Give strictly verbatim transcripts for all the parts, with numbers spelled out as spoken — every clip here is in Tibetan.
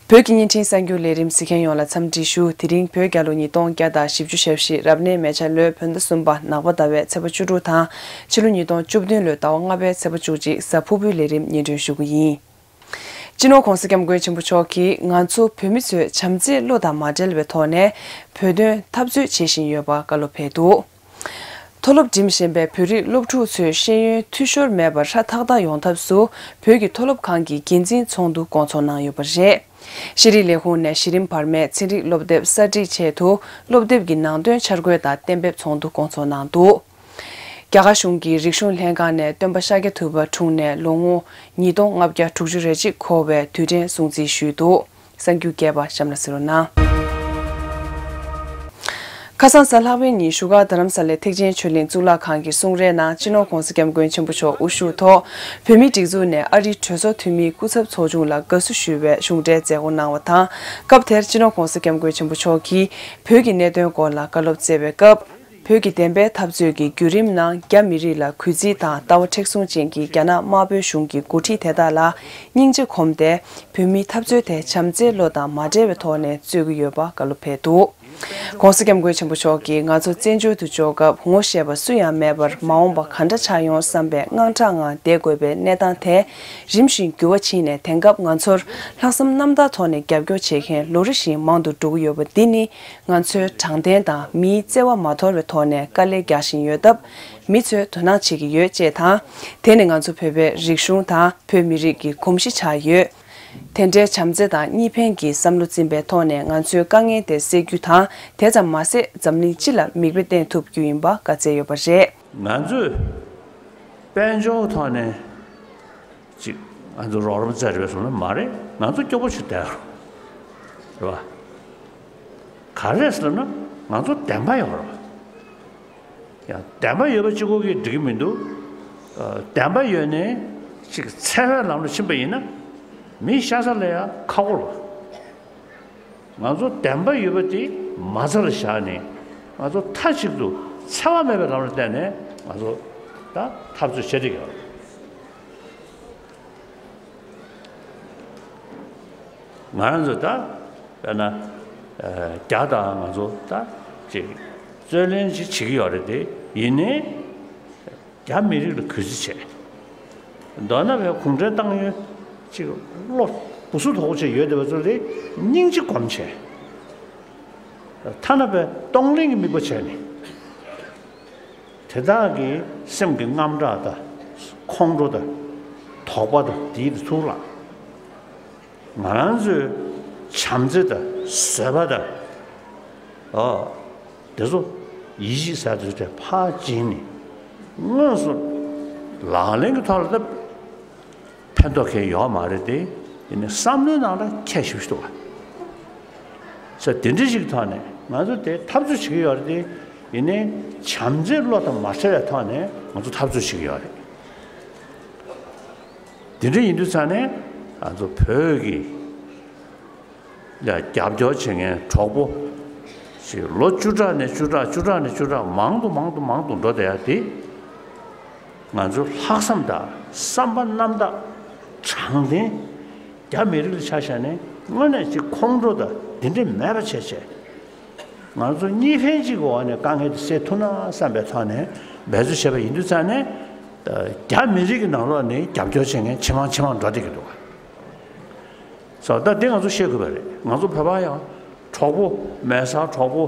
བོད་ཀྱི་བརྙན་འཕྲིན་གསར་འགྱུར་ལས་རིམ་གཟིགས་མཁན་ཡོངས་ལ་འཚམས་འདྲི་ཞུ། དེ་རིང་བོད་རྒྱལ་ལོ་ཉིས་སྟོང་བརྒྱ་དང་བཞི་བཅུ་ཞེ་བཞི་རབ་གནས་མེ་བྱ་ལོའི་བོད་ཟླ་གསུམ་པ་ནག་པ་ཟླ་བའི་ཚེས་པ་བཅུ་དྲུག་དང་ཕྱི་ལོ་ཉིས་སྟོང་བཅུ་བདུན་ལོའི་ཟླ་བ་ལྔ་པའི་ཚེས་པ་བཅུ་གཅིག་གཟའ་ཕུར་བུའི་ལས་རིམ་སྙན་སྒྲོན་ཞུ་གི་ཡིན། སྤྱི་ནོར་༧གོང་ས་༧སྐྱབས་མགོན་ཆེན་པོ་མཆོག་གིས་ང་ཚོ་བོད་མི་ཚོས་བྱམས་བརྩེའི་བློ་དང་མ་བྲལ་བའི་ཐོག་ནས་བོད་དོན་འཐབ་རྩོད་བྱེད་བཞིན་ཡོད་པ་བཀའ་སློབ་ཕེབས་འདུག་མཐོ་སློབ་འགྲིམ་བཞིན་པའི་བོད་རིགས་སློབ་ཕྲུག་ཚོའི་ཤེས་ཡོན་འཐུས་ཤོར་མེད་པར་ཧྲ་ཐག་ཐག་ཡོང་ཐབས་སུ་བོད་ཀྱི་མཐོ་སློབ་ཁང་གི་འགན་འཛིན་ཚོགས་འདུ་སྐོང་ཚོགས་གནང་ཡོད་པ་རེད། ཤེས་རིག་ལས་ཁུངས་ནས་གཞི་རིམ་བར་མའི་ཚན་རིག་སློབ་དེབ་གསར་སྒྲིག་ཆེད་དུ་སློབ་དེབ་ཀྱི་ནང་དོན་འཆར་འགོད་དང་གཏན་འབེབས་ཚོགས་འདུ་སྐོང་ཚོགས་གནང་འདུག་རྒྱ་གར་གཞུང་གི་རིག་གཞུང་ལྷན་ཁང་ནས་སྟོན་པ་ཤཱཀྱ་ཐུབ་པ་འཁྲུངས་ནས་ལོ་ངོ་ཉིས་སྟོང་ལྔ་བརྒྱ་དྲུག་ཅུ་རེ་གཅིག་འཁོར་བའི་དུས་དྲན་སྲུང་བརྩི་ཞུས་འདུག་གསར་འགྱུར་རྒྱས་པ་གཤམ་ལ་གསན་རོགས་གནང་། ཁ་སང་གཟའ་ལྷག་པའི་ཉིན་བཞུགས་སྒར་རྡ་རམ་ས་ལའི་ཐེག་ཆེན་ཆོས་གླིང་གཙུག་ལག་ཁང་གི་གསུང་རའི་ནང་སྤྱི་ནོར་༧གོང་ས་༧སྐྱབས་མགོན་ཆེན་པོ་མཆོག་དབུ་བཞུགས་ཐོག་བོད་མིའི་སྒྲིག་འཛུགས་ནས་ཨ་རིའི་གྲོས་ཚོགས་འཐུས་མིའི་སྐུ་ཚབ་ཚོགས་ཆུང་ལ་དགའ་བསུ་ཞུ་བའི་གཞུང་འབྲེལ་མཛད་སྒོ་གནང་བ་དང་། སྐབས་དེར་སྤྱི་ནོར་༧གོང་ས་༧སྐྱབས་མགོན་ཆེན་པོ་མཆོག་གིས་བོད་ཀྱི་གནད་དོན་སྐོར་ལ་བཀའ་སློབ་སྩལ་བའི་སྐབས། བོད་ཀྱི་བདེན་པའི་འཐབ་རྩོད་ཀྱི་བརྒྱུད་རིམ་ནང་རྒྱ་མི་རིགས་ལ་གུས་བརྩི་དང་ལྟ་བ་མཁྲེགས་བཟུང་ཅན་གྱི་རྒྱ་ནག་དམར་པོའི་གཞུང་གི་འགོ་ཁྲིད་དེ་དག་ལ་སྙིང་རྗེ་གོམས་ཏེ། བོད་མིའི་འཐབ་རྩོད་དེ་བྱམས་བརྩེའི་བློ་དང་མ་བྲལ་བའི་ཐོག་ནས་རྩོད་ཀྱི་ཡོད་པ་བཀའ་སློབ་ཕེབས་འདུག ༸གོང་ས་༸སྐྱབས་མགོན་ཆེན་པོ་མཆོག་གིས་ང་ཚོ་བཙན་བྱོལ་དུ་འབྱོར་སྐབས་ངོ་ཤེས་པ་སུ་ཡང་མེད་པར་མ་འོངས་པ་ག་འདྲ་ཆགས་ཡོང་བསམ་པའི་དངངས་སྐྲག་ངང་བསྡད་དགོས་པའི་གནས་སྟངས་དེ་རིམ་བཞིན་འགྱུར་བ་ཕྱིན་ནས། དེང་སྐབས་ང་ཚོར་ལྷག་བསམ་རྣམ་དག་ཐོག་ནས་རྒྱབ་སྐྱོར་བྱེད་མཁན་ལོ་རེ་བཞིན་མང་དུ་འགྲོ་གི་ཡོད་པ་འདི་ནི། ང་ཚོའི་དྲང་བདེན་དང་མིའི་བརྩེ་བ་མ་དོར་བའི་ཐོག་ནས་དཀའ་ལས་རྒྱག་བཞིན་ཡོད་སྟབས། མི་ཚོས་དོ་སྣང་བྱེད་ཀྱི་ཡོད་ཅེས་དང་། དེ་ནི་ང་ཚོ་བོད་པའི་རིག་གཞུང་དང་བོད་མི་རིགས་ཀྱི་གོམས་གཤིས་ཆགས་ཡོད། དེ་འདྲའི་བྱམས་བརྩེ་དང་གཉིས་ཕན་གྱི་བསམ་བློ་འཛིན་པའི་ཐོག་ནས་ང་ཚོའི་དཀའ་ངལ་དེ་སེལ་རྒྱུ་དང་། དེ་ཙམ་མ་ཟད་འཛམ་གླིང་སྤྱི་ལ་མིག་དཔེ་བསྟན་ཐུབ་རྒྱུ་ཡིན་པ་བཀའ་སྩལ་ཡོད་པ་རེད། ང་ཚོས་དཔལ་འབྱོར་ཐོག་ནས་ཅིག་ང་ཚོ་རོགས་རམ་བཙལ་རེད་པས་སོང་ན་མ་རེད། ང་ཚོ་སྐྱོ་པོ་ཞིག་བསྡད་རོགས་རེད་པ། ག་རེ་ཟེར་ན་ང་ཚོ་བདེན་པ་ཡོད་རེད་པ། ཡང་བདེན་པ་ཡོད་པ་གཅིག་པོ་གིས་འགྲིག་གི་མི་འདུག་ཨ། བདེན་པ་ཡོད་ནས་ཅིག་འཚེ་བའི་ལམ་ལ་ཕྱིན་པ་ཡིན་ན་མི་ཤ་ཚ་ལ་ཡང་ཁག་པོ་རེད་པ། ང་ཚོ་བདེན་པ་ཡོད་པ་དེ་མ་རྩ་ལ་བཞག་ནས་ང་ཚོ་མཐའ་གཅིག་ཏུ་འཚེ་བ་མེད་པའི་ལམ་ལ་བརྟེན་ནས་ང་ཚོ་ད་འཐབ་རྩོད་བྱེད་བསྡད་ཀྱི་ཡོད་རེད། ང་རང་ཚོ་ད་དཔེར་ན་ཨ། རྒྱ་དང་ང་ཚོ་ད་ཅིག་རྩོད་ལེན་ཅིག་བྱེད་ཀྱི་ཡོད་རེད་དེ། ཡིན་ནའི་རྒྱ་མི་རིགས་ལ་གུས་བརྩི་བྱས། མདོར་ན་བས་གུང་ཁྲན་ཏང་ཡོན་ཅིག་བློ་སྦུ་སུ་དོག་པོ་བྱས་ཡོད་བསྡད་པ་ཚོ་དེ་སྙིང་རྗེ་སྒོམ་བྱས། ཐ་ན་བས་གཏོང་ལེན་གྱི་དམིགས་པ་བྱས་ནས། དེ་དག་གི་སེམས་ཀྱི་དངངས་སྐྲག་དང་ཁོང་ཁྲོ་དང་དོགས་པ་དང་དེའི་ཚུར་ལ། ང་རང་ཚོའི་བྱམས་བརྩེ་དང་བཟོད་པ་དང་། ཨོ། དེ་ཚོ་ཡིད་ཆེས་ཟེར་དུས་དེ་ཕར་བྱིན་ནས་དངོས་སུ་ལག་ལེན་གྱི་ཐོག་ལ་ད་ཕན་ཐོགས་ཁེལ་ཡོད་མ་རེད་དེ། ཡིན་ནའི་བསམ་བློའི་ནང་ལ་ཁེལ་ཞེ་པོ་ཅིག་འདུག་བ། ས་དེ་འདྲ་ཞིག་ཐོག་ནས་ང་ཚོ་དེ་འཐབ་རྩོད་བྱེད་ཀྱི་ཡོད་རེད་དེ། ཡིན་ནའི་བྱམས་བརྩེའི་བློ་དང་མ་བྲལ་བའི་ཐོག་ནས་ང་ཚོ་འཐབ་རྩོད་བྱེད་ཀྱི་ཡོད་རེད། དེ་འདྲ་ཡིན་དུས་ཙང་ནས་ང་ཚོ་བོད་ཀྱི་ལ་རྒྱབ་སྐྱོར་བྱེད་མཁན་གྲོགས་པོ་ཞིག་ལོ་བཅུ་ཕྲག་ནས་བཅུ་ཕྲག་བཅུ་ཕྲག་ནས་བཅུ་ཕྲག་མང་དུ་མང་དུ་མང་དུ་འགྲོ་བསྡད་ཡ་དེ། ང་ཚོ་ལྷག་བསམ་དང་བསམ་པ་རྣམ་དག་དྲང་བདེན། རྒྱ་མི་རིགས་ལ་ཆ་བཞག་ནས་དངོས་གནས་ཅིག་ཁོང་ཁྲོ་དང་འདི་འདྲ་མེད་པ་བྱས་བྱས། ང་ཚོ་གཉིས་ཕན་གཅིག་གི་འོག་ནས་དཀའ་ངལ་དེ་སེལ་ཐུབ་ན་བསམ་པའི་ཐོག་ནས་འབད་རྩོལ་བྱས་པ་ཡིན་དུས་ཙང་ནས། རྒྱ་མི་རིགས་ཀྱི་ནང་ལོགས་ནས་རྒྱབ་སྐྱོར་བྱེད་མཁན་ཇེ་མང་ཇེ་མང་འགྲོ་བསྡད་ཀྱི་འདུག་ག། སོ་ད་དེ་ང་ཚོ་ཤེས་དགོས་པ་རེད། ང་ཚོ་བོད་པ་ཡང་གྲོགས་པོ་མེད་སར་གྲོགས་པོ།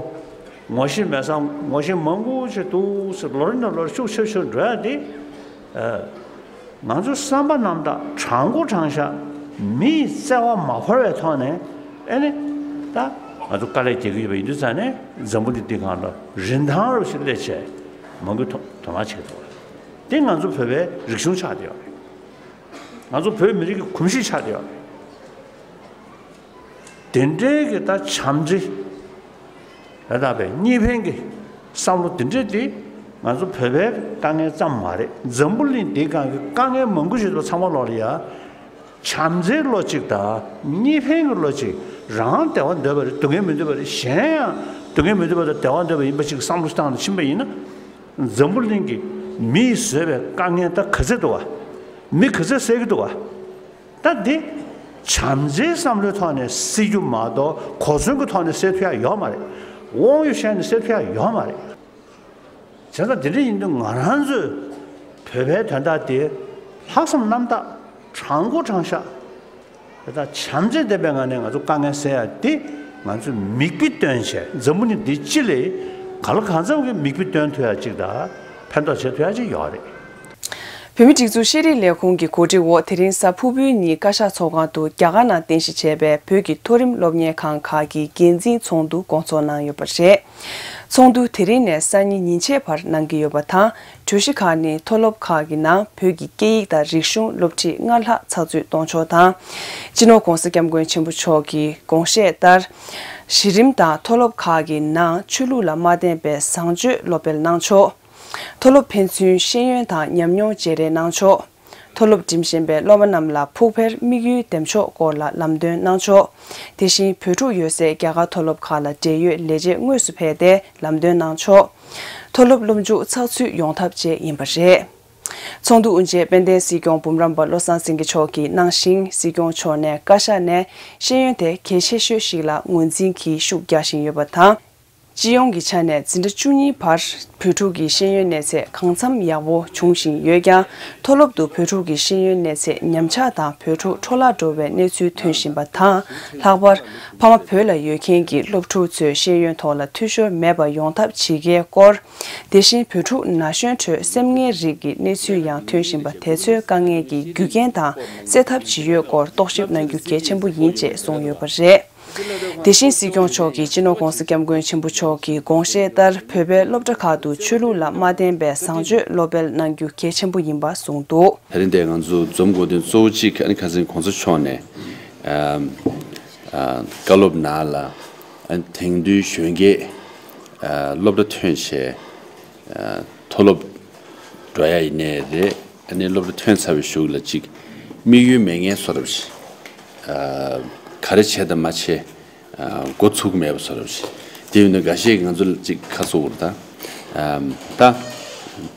ངོ་ཤེས་མེད་སར་ངོ་ཤེས་མང་པོ་ཞིག་འདུག་ཟེར། ལོ་རེ་ནས་ལོ་རེ་ཤུགས་ཆེ་ཆེ་འགྲོ་ཡ་དེ། ཨ། ང་ཚོའི་བསམ་པ་རྣམ་དག་དྲང་པོ་དྲང་བཞག་མིའི་བརྩེ་བ་མ་བོར་བའི་ཐོག་ནས། ཨེ་ནི་ད་ང་ཚོ་དཀའ་ལས་རྒྱག་གི་ཡོད་པ་ཡིན་དུས་ཙང་ནས་འཛམ་བུ་གླིང་འདི་སྒང་ལ་རིན་ཐང་རུ་ཞིག་སླེབས་བྱས་མང་པོས་དོ་དོ་སྣང་བྱེད་ཀྱི་འདུག་དེ་ང་ཚོ་བོད་པའི་རིག་གཞུང་ཆགས་བསྡད་ཡོད་རེད། ང་ཚོ་བོད་མི་རིགས་ཀྱི་གོམས་གཤིས་ཆགས་བསྡད་ཡོད་རེད། དེ་འདྲའི་གི་ད་བྱམས་བརྩེ་ལ་དྭགས་པའི་གཉིས་ཕན་གྱི་བསམ་བློ་དེ་འདྲ་དེ་ང་ཚོ་བོད་པའི་དཀའ་ངལ་ཙམ་མ་རེད། འཛམ་བུ་གླིང་འདིའི་སྒང་གི་དཀའ་ངལ་མང་པོ་ཞིག་འདུག་ཚང་མ་ལོག་ལ་ཡ། བྱམས་བརྩེའི་བློ་གཅིག་དང་གཉིས་ཕན་གྱི་བློ་གཅིག་རང་བདེ་བ་འདོད་པ་རེད། སྡུག་བསྔལ་མི་འདོད་པ་རེད། གཞན་ཡང་སྡུག་བསྔལ་མི་འདོད་པ་དང་བདེ་བ་འདོད་པ་ཡིན་པ་གཅིག་བསམ་བློ་བཏང་ནས་ཕྱིན་པ་ཡིན་ན། འཛམ་བུ་གླིང་གི་མིས་བཟོས་པའི་དཀའ་ངལ་ད་ག་ཚད་འདུག་བ། མི་ག་ཚད་བསད་ཀྱི་འདུག་བ། ད་འདི་ བྱམས་བརྩེའི་བསམ་བློའི་ཐོག་ནས་སེལ་རྒྱུ་མ་གཏོགས་གོ་མཚོན་གྱི་ཐོག་ནས་སེལ་ཐུབ་ཡ་ཡོད་མ་རེད། དབང་ཡོད་བཤད་ནས་སེལ་ཐུབ་ཡ་ཡོད་མ་རེད། བྱས་ཙང་དེ་འདྲ་ཡིན་དུས་ང་རང་ཚོས་བོད་པའི་དོན་དག་དེ་ལྷག་བསམ་རྣམ་དག་དྲང་པོ་དྲང་བཞག་དེ་དག་བྱམས་བརྩེ་ལྡན་པའི་ངང་ནས་ང་ཚོ་དཀའ་ངལ་སེལ་ཡ་དེ་ང་ཚོས་མིག་དཔེ་སྟོན་བྱས། འཛམ་བུ་གླིང་འདི་སྤྱི་ལ་གང་ལ་གང་འཚམ་གྱི་མིག་དཔེ་སྟོན་ཐུབ་ཡ་གཅིག་དང་ཕན་ཐོགས་བྱེད་ཐུབ་ཡ་གཅིག་ཡོད་རེད། བོད་མིའི་སྒྲིག་འཛུགས་ཤེས་རིག་ལས་ཁུངས་ཀྱི་གོ་སྒྲིག་འོག་དེ་རིང་གཟའ་ཕུར་བུའི་ཉིན་བཀའ་ཤག་ཚོགས་ཁང་དུ་རྒྱ་གར་ནང་རྟེན་གཞི་བྱས་པའི་བོད་ཀྱི་མཐོ་རིམ་སློབ་གཉེར་ཁང་ཁག་གི་འགན་འཛིན་ཚོགས་འདུ་སྐོང་ཚོགས་གནང་ཡོད་པ་རེད། ཚོགས་འདུ་དེ་རིང་ནས་སང་ཉིན་ཉིན་ཕྱེད་བར་གནང་གི་ཡོད་པ་དང་། གྲོས་གཞི་ཁག་ནི་མཐོ་སློབ་ཁག་གི་ནང་བོད་ཀྱི་སྐད་ཡིག་དང་རིག་གཞུང་སློབ་ཁྲིད་སྔར་ལྷག་ཚགས་ཚུད་གཏོང་ཕྱོགས་དང་། སྤྱི་ནོར་༧གོང་ས་༧སྐྱབས་མགོན་ཆེན་པོ་མཆོག་གིས་དགོངས་བཞེས་ལྟར། གཞི་རིམ་དང་མཐོ་སློབ་ཁག་གི་ནང་ཆོས་ལུགས་ལ་མ་བརྟེན་པའི་བཟང་སྤྱོད་སློབ་སྤེལ་གནང་ཕྱོགས། མཐོ་སློབ་ཕན་ཚུན་ཤེས་ཡོན་དང་ཉམས་མྱོང་བརྗེ་རེས་གནང་ཕྱོགས། མཐོ་སློབ་འགྲིམ་བཞིན་པའི་སློབ་མ་རྣམས་ལ་ཕུགས་འཕེར་དམིགས་ཡུལ་འདེམས་ཕྱོགས་སྐོར་ལ་ལམ་སྟོན་གནང་ཕྱོགས། དེ་བཞིན་བོད་ཕྲུག་ཡོད་སའི་རྒྱ་གར་མཐོ་སློབ་ཁག་ལ་འབྲེལ་ཡོད་ལས་བྱེད་དངོས་སུ་ཕེབས་ཏེ་ལམ་སྟོན་གནང་ཕྱོགས། མཐོ་སློབ་སློབ་འཇུག་ཚགས་ཚུད་ཡོང་ཐབས་བཅས་ཡིན་པ་རེད། ཚོགས་འདུ་དབུ་འབྱེད་དཔལ་ལྡན་སྲིད་སྐྱོང་འབུམ་རམས་པ་བློ་བཟང་སེང་གེ་མཆོག་གིས་གནང་ཞིང་། སྲིད་སྐྱོང་མཆོག་ནས་བཀའ་ཤག་ནས་ཤེས་ཡོན་དེ་གལ་ཆེ་ཤོས་ཤིག་ལ་ངོས་འཛིན་གྱིས་ཤུགས་རྒྱག་བཞིན་ཡོད་པ་དང་། སྤྱི་ཡོངས་ཀྱི་ཆ་ནས་འཛིན་གྲྭ་བཅུ་གཉིས་བར་བོད་ཕྲུག་གི་ཤེས་ཡོན་གནས་ཚད་གང་འཚམ་ཡག་པོ་འབྱུང་བཞིན་ཡོད་ཀྱང་། མཐོ་སློབ་ཏུ་བོད་ཕྲུག་གི་ཤེས་ཡོན་གནས་ཚད་ཉམས་ཆག་དང་བོད་ཕྲུག་འཕྲོ་བརླག་འགྲོ་བའི་གནས་ཚུལ་ཐོན་བཞིན་པ་དང་། ལྷག་པར་ཕ་མ་བོད་ལ་ཡོད་མཁན་གྱི་སློབ་ཕྲུག་ཚོའི་ཤེས་ཡོན་ཐོག་ལ་འཐུས་ཤོར་མེད་པ་ཡོང་ཐབས་བྱེད་ཀའི་སྐོར། དེ་བཞིན་བོད་ཕྲུག་ན་གཞོན་ཁྲོད་སེམས་ངལ་རིགས་ཀྱི་གནས་ཚུལ་ཡང་ཐོན་བཞིན་པ་དེ་ཚོའི་དཀའ་ངལ་གྱི་རྒྱུ་རྐྱེན་དང་སེལ་ཐབས་ཇི་ཡོད་སྐོར་རྟོག་ཞིབ་གནང་རྒྱུ་གལ་ཆེན་པོ་ཡིན་ཅེས་གསུངས་ཡོད་པ་རེད། དེ་བཞིན་སྲིད་སྐྱོང་མཆོག་གིས་སྤྱི་ནོར་༧གོང་ས་༧སྐྱབས་མགོན་ཆེན་པོ་མཆོག་གི་དགོངས་བཞེས་ལྟར་བོད་པའི་སློབ་གྲྭ་ཁག་ཏུ་ཆོས་ལུགས་ལ་མ་བརྟེན་པའི་བཟང་སྤྱོད་སློབ་སྤེལ་གནང་རྒྱུ་གལ་ཆེན་པོ་ཡིན་པ་གསུངས་འདུག། ད་རིང་འདིར་ང་ཚོ་འཛོམས་དགོས་དོན་གཙོ་བོ་གཅིག་ཨ་ནི་ཁ་སང་གོང་ས་མཆོག་ནས་ཨ་ཨ་བཀའ་སློབ་ནང་ལ་ཨ་ནི་དེང་དུས་གཞོན་སྐྱེས་ཨ་སློབ་གྲྭ་ཐོན་བྱས་ཨ་མཐོ་སློབ་འགྲོ་ཡ་ཡིན་ནའི་རེད། ཨ་ནི་སློབ་གྲྭ་ཐོན་ཚར་བའི་གཞུག་ལ་ཅིག་དམིགས་ཡུལ་མེད་མཁན་བཟོ་འདྲ་ཞིག་ཨ་ག་རེ་བྱས་དང་མ་བྱས་ཨ་འགོ་ཚུགས་མེད་པ་བཟོ་འདྲ་ཞིག་དེ་ཡིན་ན་འགའ་ཤས་ཀྱིས་ང་ཚོ་ལ་ཅིག་ཁ་གསོ་བར་དང་། ཨ་ད་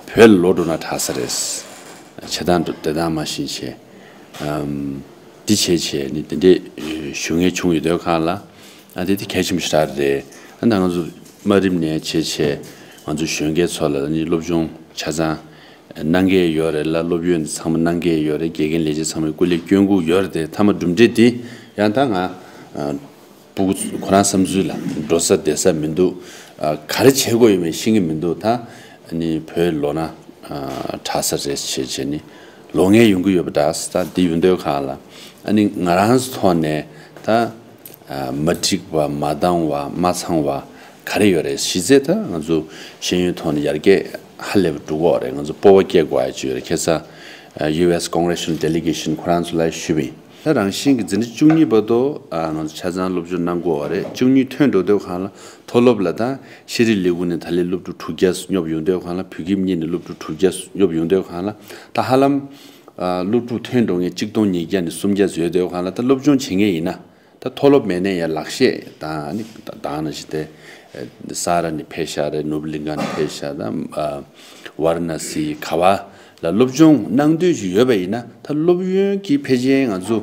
བོད་ལ་ལོག་འགྲོ་ན་དྲག་ས་རེད། བྱེད་སྟངས་འདི་དང་མ་ཤེས་བྱས། ཨམ། འདི་བྱས་བྱས་ནི་དེ་འདྲའི་ཞུ་མཁན་བྱུང་ཡོད་དུས་སྒང་ལ། ཨ་དེ་དེ་གལ་ཆེན་པོ་ཞེ་དྲག་རེད། ཨ་ད་ང་ཚོ་དམའ་རིམ་ནས་བྱས་བྱས་ང་ཚོ་གཞོན་སྐྱེས་ཚོ་ལ་ནི་སློབ་སྦྱོང་ཆ་ཚང་གནང་གི་ཡོད་རེད་ལ། སློབ་ཡོན་ཚང་མ་གནང་གི་ཡོད་རེད། དགེ་རྒན་ལས་བྱེད་ཚང་མས་སྐུ་ལས་སྐྱོན་དགོས་ཡོད་རེད་དེ། མཐའ་མ་གྲུབ་འབྲས་དེ་ཡང་ད་ང་ཨ་སྤུ་གུ་ཁོ་རང་བསམ་ཚུལ་ལ་འགྲོ་ས་བསྡད་ས་མི་འདུག། ཨ་ག་རེ་བྱེད་དགོས་ཡོད་མེད་ཤེས་ཀྱི་མི་འདུག། ད་ཨ་ནི་བོད་ལོག་ན་ཨ་དྲག་ས་རེད་བྱས་བྱས་ནི་ལོག་མཁན་ཡོང་གི་ཡོད་པ་འདྲ། ད་འདི་ཡོང་དུས་སྒང་ལ་ཨ་ནི་ང་རང་ཚོ་ཐོག་ནས་ད་ཨ་མ་འགྲིག་པ་མ་འདང་བ་མ་ཚང་བ་ག་རེ་ཡོད་རེད། གཞི་རྩའི་ད་ང་ཚོ་ཤེས་ཡོན་ཐོག་ནས་ཡར་རྒྱས་ཧ་ལས་པ་འགྲོ་གི་ཡོད་རེད། ང་ཚོ་སྤོབས་པ་སྐྱེ་དགོས་ཡ་ཅིག་ཡོད་རེད། ཁ་སང་ཨ་ཡུ་ཨེས་Congressional Delegation ཁོ་རང་ཚོ་ལ་ཞུས་པ་ཡིན། ད་རང་བཞིན་གྱི་འཛིན་གྲྭ་བཅུ་གཉིས་བར་དུ་ཨ་ང་ཚོ་ཆ་ཚང་སློབ་སྦྱོང་གནང་དགོས་པ་རེད། བཅུ་གཉིས་ཐོན་འགྲོ་དུས་སྒང་ལ་མཐོ་སློབ་ལ་ད་ཤེས་རིག་ལས་ཁུངས་ནས་ད་ལན་སློབ་ཕྲུག་དྲུག་བརྒྱ་སླེབས་ཡོང་དུས་སྒང་ལ། བོད་ཁྱིམ་གཉིས་ནས་སློབ་ཕྲུག་དྲུག་བརྒྱ་སླེབས་ཡོང་དུས་སྒང་ལ། ད་ཧ་ལམ་ཨ་སློབ་ཕྲུག་ཐོན་འགྲོ་མཁན་གཅིག་སྟོང་ཉིས་བརྒྱ་ནས་སུམ་བརྒྱ་ཡོད་དུས་སྒང་ལ། ད་སློབ་སྦྱོང་བྱེད་མཁན་ཡིན་ན་ད་མཐོ་སློབ་མེད་ནའི་ཡང་ལག་ཤེས་དང་ནི་ད་ནང་བཞིན་དེ་ས་ར་ནས་ཕེབས་ཤག་རེད། ནུབ་གླིང་ཁ་ནས་ཕེབས་ཤག་དང་ཨ་ཝ་ར་ཎ་སི་ག་བ་ལ་སློབ་སྦྱོང་གནང་འདོད་ཅིག་ཡོད་པ་ཡིན་ན། ད་སློབ་ཡོན་གྱི་ཕལ་ཆེར་ང་ཚོ་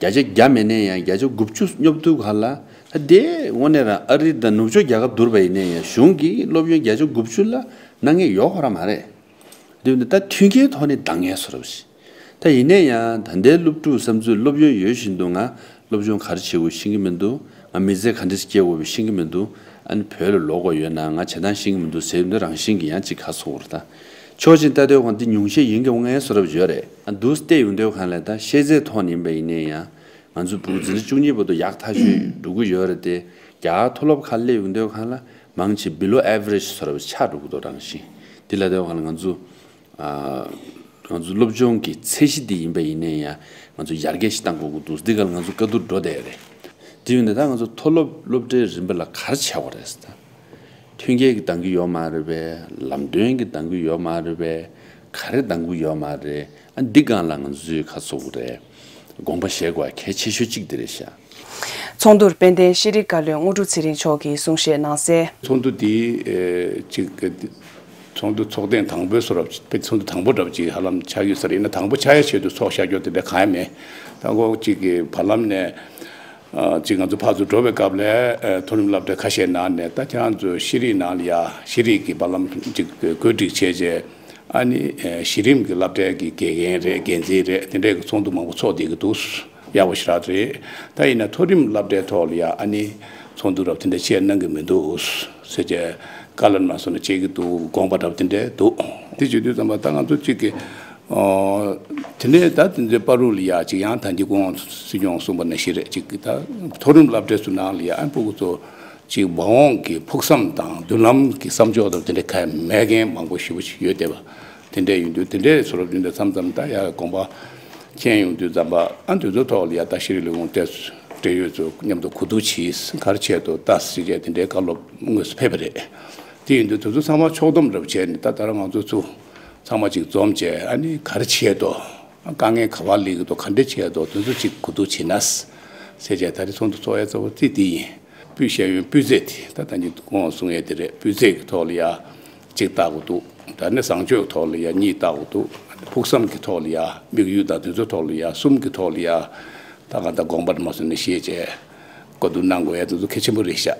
བརྒྱ་ཆ་བརྒྱ་མེད་ནའི་ཡང་བརྒྱ་ཆ་དགུ་བཅུ་སླེབས་དུས་སྒང་ལ། ད་དེ་དངོས་གནས་རང་ཨ་རི་དང་ནུབ་ཕྱོགས་རྒྱལ་ཁབ་བསྡུར་བ་ཡིན་ནའི་ཡང་གཞུང་གིས་སློབ་ཡོན་བརྒྱ་ཆ་དགུ་བཅུ་ལ་གནང་མཁན་ཡོད་ཁོ་རང་མ་རེད། དེ་ཡིན་དུས་ད་མཐུན་རྐྱེན་ཐོག་ནས་འདང་མཁན་བཟོ་འདྲ་ཞིག། ད་ཡིན་ནའི་ཡང་ད་ལྟའི་སློབ་ཕྲུག་བསམ་ཚུལ་སློབ་ཡོན་ཡོད་བཞིན་དུ་ང་སློབ་སྦྱོང་ག་རེ་བྱེད་དགོས་ཤེས་ཀྱི་མི་འདུག། ང་མི་ཚེ་ག་འདྲ་སྐྱེལ་དགོས་པ་ཤེས་ཀྱི་མི་འདུག། ཨ་ནི་བོད་ལ་ལོག་དགོས་ཡོད་ན་ང་བྱེད་སྟངས་ཤེས་ཀྱི་མི་འདུག་ཟེར་ཡོང་དུས་རང་བཞིན་གྱིས་ཡང་ཅིག་ཁ་གསོ་བར། ད་ཕྱོགས་གཅིག་ལྟ་དུས་སྒང་འདི་ཉུང་ཤས་ཡིན་གྱི་འོང་མཁན་བཟོ་འདྲ་ཡོད་རེད། ཨ་འདུག་སེ་བལྟས་ཡོང་དུས་སྒང་ལ་ད་ཤེས་ཚད་ཐོག་ནས་ཡིན་པ་ཡིན་ནའི་ཡང་ང་ཚོ་ཕྲུ་གུ་འཛིན་གྲྭ་བཅུ་གཉིས་བར་དུ་ཡག་ཐག་ཆོད་འགྲོ་གི་ཡོད་རེད་དེ། རྒྱ་གར་མཐོ་སློབ་ཁག་སླེབས་ཡོང་དུས་སྒང་ལ་མང་ཆེ་below average བཟོ་འདྲ་ཆགས་འགྲོ་གི་འདུག། རང་བཞིན་འདི་ལ་དེ་སྒང་ལ་ང་ཚོ་ཨ་ང་ཚོ་སློབ་སྦྱོང་གི་ཚད་གཞི་འདི་ཡིན་པ་ཡིན་ནའི་ཡང་ང་ཚོ་ཡར་རྒྱས་ཤིག་གཏང་དགོས་ཀྱི་འདུག། འདི་སྒང་ལ་ང་ཚོ་བཀའ་བསྡུར་འགྲོ་བསྡད་ཡོད་རེད། དེ་ཡིན་དུས་ད་ང་ཚོ་མཐོ་སློབ་སློབ་གྲྭའི་རིམ་པ་ལ་ག་རེ་བྱེད་དགོས་རེད་ཟེར། ད་མཐུན་རྐྱེན་གྱིས་འདང་གི་ཡོད་མ་རེད་པས། ལམ་སྟོན་གྱིས་འདང་གི་ཡོད་མ་རེད་པས། ག་རེ་འདང་གི་ཡོད་མ་རེད། ཨ་འདི་སྒང་ལ་ང་ཚོས་ཁ་གསོ་དགོས་རེད། དགོངས་པ་བཞེས་དགོས་གལ་ཆེ་ཤོས་གཅིག་འདི་རེད་ཤག། ཚོགས་འདུར་དཔལ་ལྡན་ཤེས་རིག་བཀའ་བློན་དངོས་གྲུབ་ཚེ་རིང་མཆོག་གིས་གསུང་བཤད་གནང་གསལ། ཚོགས་འདུ་འདི་ཨེ་གཅིག་གི་དུས་ ཚོགས་འདུ་ཚོགས་ཐེངས་དང་པོའི་བཟོ་འདྲ་དཔེ་ཚོགས་འདུ་དང་པོ་འདྲ་པོ་ཅིག་ཧ་ལམ་ཆགས་ཡོད་ས་རེད། ཡིན་ན་དང་པོ་ཆགས་ཡ་ཆེད་དུ་ཚོགས་བཞག་རྒྱུ་དེ་འདྲ་གང་ཡང་མེད། ད་ཁོ་གཅིག་གི་བར་ལམ་ནས་ཨ་གཅིག་ང་ཚོ་ཕར་ཚུར་འགྲོ་བའི་སྐབས་ལ་ཨ་མཐོ་རིམ་སློབ་གྲྭ་ཁ་ཤས་ནང་ནས་ད་ཁྱེད་རང་ཚོ་ཤེས་རིག་ནང་ལ་ཡ་ཤེས་རིག་གི་བར་ལམ་ཅིག་བཀོད་སྒྲིག་བྱས་རྗེས་ཨ་ནི་ཨ་གཞི་རིམ་གྱི་སློབ་གྲྭའི་གི་དགེ་རྒན་རེད། འགན་འཛིན་རེད། དེ་འདྲའི་གི་ཚོགས་འདུ་མང་པོ་ཚོགས་བསྡད་ཀྱི་འདུག་ཡག་པོ་ཞེ་དྲག་རེད། ད་ཡིན་ན་མཐོ་རིམ་སློབ་གྲྭའི་ཐོག་ལ་ཡ་ཨ་ནི་ཚོགས་འདུ་རབ་དེ་འདྲ་བྱས་གནང་གི་མི་འདུག་ཟེར་བྱས་བཀའ་སློབ་མ་སོང་ན་བྱེད་ཀྱི་འདུག་དགོངས་པ་རབ་དེ་འདྲ་འདུག་དེ་བྱེད་དུས་ཙམ་པ་ད་ང་ཚོ་གཅིག་གི་ཨོ། དེ་ནས་ད་དེ་ཚོའི་བར་དུ་ལ་ཡ་གཅིག་ཡང་ད་འདི་གོང་སྲིད་སྐྱོང་གསུངས་པ་ནང་བཞིན་རེད། གཅིག་གི་ད་མཐོ་རིམ་སློབ་གྲྭ་ཚོ་ནང་ལ་ཡ་ཨ་ཕྲུ་གུ་ཚོ་གཅིག་མ་འོངས་ཀྱི་ཕུགས་བསམ་དང་མདུན་ལམ་གྱི་བསམ་ཕྱོགས་དང་དེ་འདྲ་ག་ཡང་མེད་མཁན་མང་པོ་ཞེ་པོ་ཅིག་ཡོད་བསྡད་པ། དེ་འདྲ་ཡིན་དུས་དེ་འདྲའི་བཟོ་འདྲ་དེ་འདྲ་མཚམས་མཚམས་ད་ཡ་དགོངས་པ་མཁྱེན་ཡོང་དུས་ཙམ་པ་ཨ་དེ་ཚོའི་ཐོག་ལ་ཡ་ད་ཤེས་རིག་ལས་ཁུངས་ཏེ་འབྲེལ་ཡོད་ཚོ་མཉམ་དུ་གོ་བསྡུར་གྱིས་ག་རེ་བྱས་འདུག་ལྟ་ཟེར་བྱས་དེ་འདྲའི་བཀའ་སློབ་དངོས་སུ་ཕེབས་པ་རེད། དེ་ཡིན་དུས་དེ་ཚོ་ཚང་མ་ཕྱོགས་བསྡོམས་འདྲ་པོ་བྱས་ནས་ད་ད་ར་ང་ཚོ་ཚོ་ཚང་མ་གཅིག་འཛོམས་བྱས་ཨ་ནི་ག་རེ་བྱས་འདུག་དཀའ་ངལ་ག་པར་སླེབས་ཀྱི་འདུག་ག་འདྲ་བྱས་འདུག་དེ་ཚོ་གཅིག་གོ་བསྡུར་བྱས་ན་ཟེར་བྱས་ད་རེས་ཚོགས་འདུ་ཚོགས་ཡ་གཙོ་བོ་རྩིས་དེ་ཡིན། སྤུས་ཤེས་ཡོན་སྤུས་ཚད་དེ་ད་ད་ནི་གོང་གསུང་ཡས་དེ་རེད། སྤུས་ཚད་ཀྱི་ཐོག་ལ་ཡ་གཅིག་བལྟ་དགོས་འདུག་ད་ནི་བཟང་སྤྱོད་ཐོག་ལ་ཡ་གཉིས་བལྟ་དགོས་འདུག་ཕུགས་བསམ་གྱི་ཐོག་ལ་ཡ་དམིགས་ཡུལ་དང་དེ་ཚོའི་ཐོག་ལ་ཡ་གསུམ་གྱི་ཐོག་ལ་ཡ་ད་ག་ད་དགོངས་པ་མ་སོང་ནས་བཞེས་བྱས་བཀའ་བསྡུར་གནང་དགོས་ཡ་དེ་ཚོ་གལ་ཆེན་པོ་རེད་ཤག་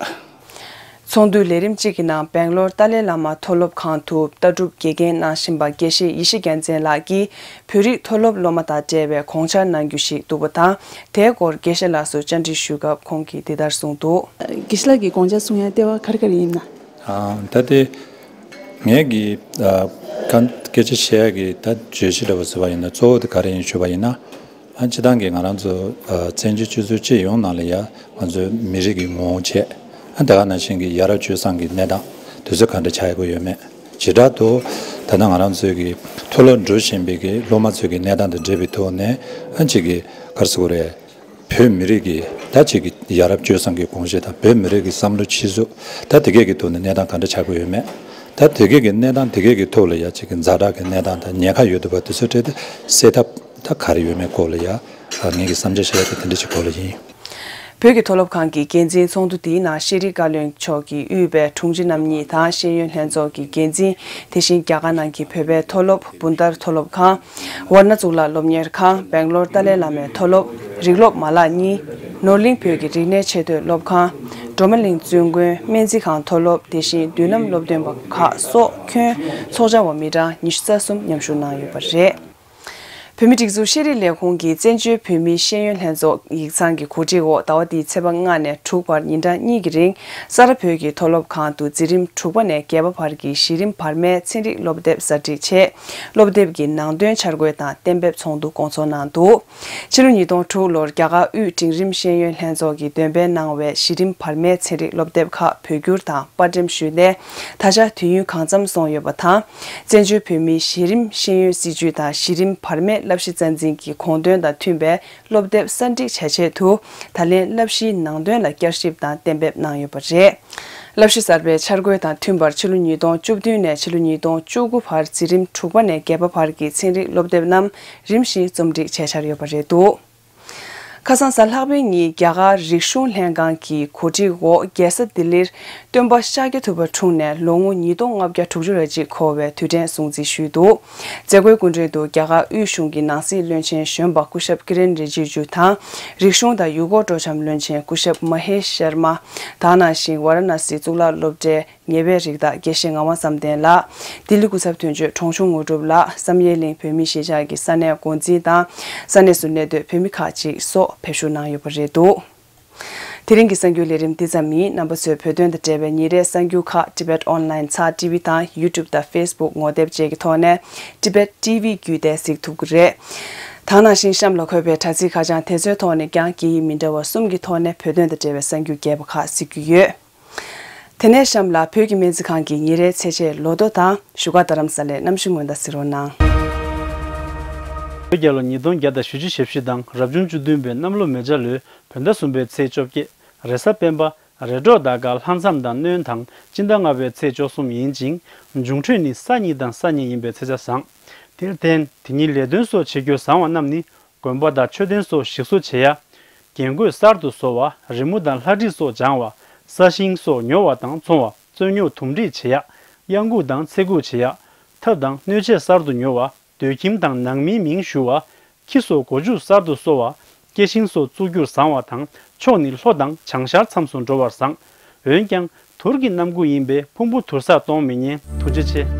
ཚོགས་འདུའི་ལས་རིམ་གཅིག་གི་ནང་སྦེང་ལོར་ཏཱ་ལའི་བླ་མ་མཐོ་སློབ་ཁང་དུ་ལྟ་གྲུབ་དགེ་རྒན་གནང་བཞིན་པ་དགེ་བཤེས་ཡེ་ཤེས་རྒྱལ་མཚན་ལགས་ཀྱིས་བོད་རིགས་མཐོ་སློབ་སློབ་མ་དང་འབྲེལ་བའི་དགོངས་འཆར་གནང་རྒྱུ་ཞིག་འདུག་པ་དང་། དེའི་སྐོར་དགེ་བཤེས་ལགས་སུ་བཅར་འདྲི་ཞུས་སྐབས་ཁོང་གིས་འདི་ལྟར་གསུངས་འདུག་དགེ་བཤེས་ལགས་ཀྱིས་དགོངས་འཆར་གསུང་ཡ་ལྟེ་བ་ག་རེ་ག་རེ་ཡིན་ན། ཨ། ད་དེ་ངས་ཀྱི་ཨ་ཁ་སྐད་ཆ་བཤད་ཡ་གི་ད་བརྗོད་གཞི་འདྲ་པོ་ཟེར་བ་ཡིན་ན་གཙོ་བོ་དེ་ག་རེ་ཡིན་ཞུས་པ་ཡིན་ན། ཨ་སྤྱི་བཏང་གི་ང་རང་ཚོ་ཨ་བཙན་བྱོལ་སྤྱི་ཚོགས་སྤྱི་ཡོངས་ནང་ལ་ཡ་ང་ཚོའི་མི་རིགས་ཀྱི་ངོ་བོ་བྱས། ཨ་ད་ག་ནང་བཞིན་གྱི་ཡ་རབས་སྤྱོད་བཟང་གི་གནས་སྟངས་དེ་ཚོ་ག་འདྲ་ཆགས་ཡོད་ཀྱི་ཡོད་མེད། བྱེ་བྲག་ཏུ་ད་ལྟ་ང་རང་ཚོའི་གི་མཐོ་སློབ་འགྲོ་བཞིན་པའི་གི་སློབ་མ་ཚོའི་གི་གནས་སྟངས་དང་འབྲེལ་བའི་ཐོག་ནས་ཨ་ཅིག་གི་ག་རེ་ཟེར་དགོས་རེད། བོད་མི་རིགས་ཀྱི་ད་ཅིག་གི་ཡ་རབས་སྤྱོད་བཟང་གི་དགོངས་བཞེད་དང་བོད་མི་རིགས་ཀྱི་བསམ་བློ་གཤིས་གཟུགས་ད་དེ་གས་ཀྱི་ཐོག་ནས་གནས་སྟངས་ག་འདྲ་ཆགས་ཀྱི་ཡོད་མེད། ད་དེ་གས་ཀྱི་གནས་སྟངས་དེ་གས་ཀྱི་ཐོག་ལ་ཡ་ཅིག་གི་ཛ་དྲག་གི་གནས་སྟངས་དང་ཉེན་ཁ་ཡོད་འདུག་པ་དེ་ཚོ་གྲས་དེ་སེལ་ཐབས་ད་ག་རེ་ཡོད་མེད་སྐོར་ལ་ཡ་ངེད་ཀྱི་བསམ་འཆར་བཤད་ཡ་དེ་དེ་འདྲ་ཅིག་སྐོར་ལ་ཡིན། བོད་ཀྱི་མཐོ་སློབ་ཁང་གི་འགན་འཛིན་ཚོགས་འདུ་འདིའི་ནང་ཤེས་རིག་བཀའ་བློན་མཆོག་གིས་དབུས་པའི་དྲུང་ཆེ་རྣམ་གཉིས་དང་ཤེས་ཡོན་ལྷན་ཚོགས་ཀྱི་འགན་འཛིན། དེ་བཞིན་རྒྱ་གར་ནང་གི་བོད་པའི་མཐོ་སློབ། བུན་དར་མཐོ་སློབ་ཁང་། ཝར་ན་གཙུག་ལག་སློབ་གཉེར་ཁང་། སྦེང་ལོར་ཏཱ་ལའི་བླ་མའི་མཐོ་སློབ། རིགས་སློབ་མ་ལག་གཉིས། ནོར་གླིང་བོད་ཀྱི་རིག་གནས་ཆེས་མཐོའི་སློབ་ཁང་། སྒྲོལ་མ་གླིང་བཙུན་དགོན། སྨན་རྩིས་ཁང་མཐོ་སློབ། དེ་བཞིན་མདུན་ལམ་སློབ་སྟོན་པ་ཁག་སོགས་ཁྱོན་ཚོགས་བཅར་བ་མི་གྲངས་ཉི་ཤུ་རྩ་གསུམ་མཉམ་ཞུགས་གནང་ཡོད་པ་རེད། བོད་མིའི་སྒྲིག་འཛུགས་ཤེས་རིག་ལས་ཁུངས་ཀྱིས་བཙན་བྱོལ་བོད་མིའི་ཤེས་ཡོན་ལྷན་ཚོགས་ཡིག་ཚང་གི་གོ་སྒྲིག་འོག་ཟླ་བ་འདིའི་ཚེས་པ་ལྔ་ནས་དྲུག་བར་ཉིན་གྲངས་གཉིས་ཀྱི་རིང་ས་རཱ་བོད་ཀྱི་མཐོ་སློབ་ཁང་དུ་འཛིན་རིམ་དྲུག་པ་ནས་བརྒྱད་པ་བར་གྱི་གཞི་རིམ་བར་མའི་ཚན་རིག་སློབ་དེབ་གསར་སྒྲིག་ཆེད། སློབ་དེབ་ཀྱི་ནང་དོན་འཆར་འགོད་དང་གཏན་འབེབས་ཚོགས་འདུ་སྐོང་ཚོགས་གནང་འདུག་ཕྱི་ལོ་ཉིས་སྟོང་དྲུག་ལོར་རྒྱ་གར་དབུས་འབྲིང་རིམ་ཤེས་ཡོན་ལྷན་ཚོགས་ཀྱིས་འདོན་སྤེལ་གནང་བའི་གཞི་རིམ་བར་མའི་ཚན་རིག་སློབ་དེབ་ཁག་བོད་བསྒྱུར་དང་པར་འགྲེམས་ཞུས་ནས་ད་ཆ་དུས་ཡུན་གང་འཚམ་སོང་ཡོད་པ་དང་། བཙན་བྱོལ་བོད་མིའི་གཞི་རིམ་ཤེས་ཡོན་སྲིད་བྱུས་དང་གཞི་རིམ་བར་མའི་བསླབ་གཞི་རྩ་འཛིན་གྱི་དགོངས་དོན་དང་མཐུན་པའི་སློབ་དེབ་གསར་སྒྲིག་བྱ་ཆེད་དུ་ད་ལན་བསླབ་གཞིའི་ནང་དོན་ལ་བསྐྱར་ཞིབ་དང་གཏན་འབེབས་གནང་ཡོད་པ་རེད། བསླབ་གཞི་གསར་པའི་འཆར་འགོད་དང་མཐུན་པར་ཕྱི་ལོ་ཉིས་སྟོང་བཅུ་བདུན་ནས་ཕྱི་ལོ་ཉིས་སྟོང་བཅུ་དགུ་བར་འཛིན་རིམ་དྲུག་པ་ནས་བརྒྱད་པ་བར་གྱི་ཚན་རིག་སློབ་དེབ་རྣམས་རིམ་བཞིན་རྩོམ་སྒྲིག་བྱས་འཆར་ཡོད་པ་རེད་འདུག་ཁ་སང་གཟའ་ལྷག་པའི་ཉིན་རྒྱ་གར་རིག་གཞུང་ལྷན་ཁང་གི་གོ་སྒྲིག་འོག་རྒྱལ་ས་ལྡི་ལིར་སྟོན་པ་ཤཱཀྱ་ཐུབ་པ་འཁྲུངས་ནས་ལོ་ངོ་ཉིས་སྟོང་ལྔ་བརྒྱ་དྲུག་ཅུ་རེ་གཅིག་འཁོར་བའི་དུས་དྲན་སྲུང་བརྩི་ཞུས་འདུག་མཛད་སྒོའི་སྐུ་མགྲོན་དུ་རྒྱ་གར་དབུས་གཞུང་གི་ནང་སྲིད་བློན་ཆེན་གཞོན་པ་སྐུ་ཞབས་ཀི་རེན་རི་ཇི་ཇུ་དང་། རིག་གཞུང་དང་ཡུལ་སྐོར་སྤྲོ་འཆམ་བློན་ཆེན་སྐུ་ཞབས་མ་ཧེ་ཤར་མ། ད་ག་ནང་བཞིན་ཝཱ་ར་ཎ་སི་གཙུག་ལག་སློབ་གྲྭའི་ཉེ་བའི་རིགས་བདག་དགེ་བཤེས་ངག་དབང་བསམ་གཏན་ལགས། ལྡི་ལི་སྐུ་ཚབ་དོན་གཅོད་གྲོང་ཆུང་དངོས་གྲུབ་ལགས། བསམ་ཡས་གླིང་བོད་མིའི་གཞིས་ཆགས་ཀྱི་ས་གནས་འགོ་འཛིན་དང་། ས་གནས་སུ་གནས་སྡོད་བོད་མི་ཁག་ཅིག་སོགས་ཕེབས་ཞུགས་གནང་ཡོད་པ་རེད་འདུག་དེ་རིང་གི་གསར་འགྱུར་ལས་རིམ་འདི་ཙམ་ཡིན། རྣམ་པ་ཚོས་བོད་དོན་དང་འབྲེལ་བའི་ཉིན་རེའི་གསར་འགྱུར་ཁག་Tibet Online ཚགས་ཊི་ཝི་དང་YouTube དང་Facebook ངོ་དེབ་བཅས་ཀྱི་ཐོག་ནས་Tibet T V བརྒྱུད་དེ་གཟིགས་ཐུབ་ཀྱི་རེད། ད་ག་ནང་བཞིན་གཤམ་ལ་འཁོད་པའི་དྲ་ཚིགས་ཁ་བྱང་དེ་ཚོའི་ཐོག་ནས་ཀྱང་སྐད་ཡིག་མི་འདྲ་བ་གསུམ་གྱི་ཐོག་ནས་བོད་དོན་དང་འབྲེལ་བའི་གསར་འགྱུར་རྒྱས་པ་ཁག་གཟིགས་རྒྱུ་ཡོད། དེ་ནས་གཤམ་ལ་བོད་ཀྱི་སྨན་རྩིས་ཁང་གི་ཉིན་རེའི་ཚེས་ཆད་ལོ་ཐོ་དང་བཞུགས་སྒར་རྡ་རམ་ས་ལའི་གནམ་གཤིས་སྔོན་བརྡ་གཟིགས་རོགས་གནང་། བོད་རྒྱལ་ལོ་ཉིས་སྟོང་བརྒྱ་དང་བཞི་བཅུ་ཞེ་བཞི་དང་རབ་བྱུང་བཅུ་བདུན་པའི་གནམ་ལོ་མེ་བྱ་ལོའི་བོད་ཟླ་གསུམ་པའི་ཚེས་བཅོ་བརྒྱད། རེས་གཟའ་སྤེན་པ། རེས་གྲོགས་ཟླ་སྐར་ལྷག་མཚམས་དང་སྣོན་དང་སྤྱི་ཟླ་ལྔ་པའི་ཚེས་བཅུ་གསུམ་ཡིན་ཅིང་། འབྱུང་འཕྲོད་ནི་ས་ཉིན་དང་ས་གཉིས་ཡིན་པའི་ཚེས་ཆ་བཟང་། དེར་བརྟེན་དེ་ཉིན་ལས་དོན་སོགས་བྱེད་རྒྱུ་བཟང་བ་རྣམས་ནི། དགོན་པ་དང་མཆོད་རྟེན་སོགས་ཞིག་གསོ་བྱེད་ཡ། རྒྱན་གོས་གསར་དུ་བཟོ་བ། རི་མོ་དང་ལྷ་བྲིས་སོགས་སྦྱང་བ། ས་ཞིང་སོགས་ཉོ་བ་དང་འཚོང་བ། རྩོད་རྙོག་དུམ་སྒྲིག་བྱེད་ཡ། གཡང་འགུགས་དང་ཚེ་འགུགས་བྱེད་ཡག་ཐབས་དང་གནོད་བྱེད་གསར་དུ་ཉོ་བ། སྡོད་ཁྱིམ་དང་ནང་མིའི་མིང་ཞུ་བ། ཁྱི་སོགས་སྒོ་ཕྱུགས་གསར་དུ་གསོ་བ། སྐྱེ་ཤིང་སོགས་བཙུགས་རྒྱུར་བཟང་བ་དང་ཕྱོགས་ནི་ལྷོ་དང་བྱང་ཤར་མཚམས་སུ་འགྲོ་བར་བཟང་། འོན་ཀྱང་དུར་གྱི་གནམ་སྒོ་ཡིན་པས་ཕུང་པོ་དུར་སར་གཏོང་མི་ཉན། ཐུགས་རྗེ་ཆེ།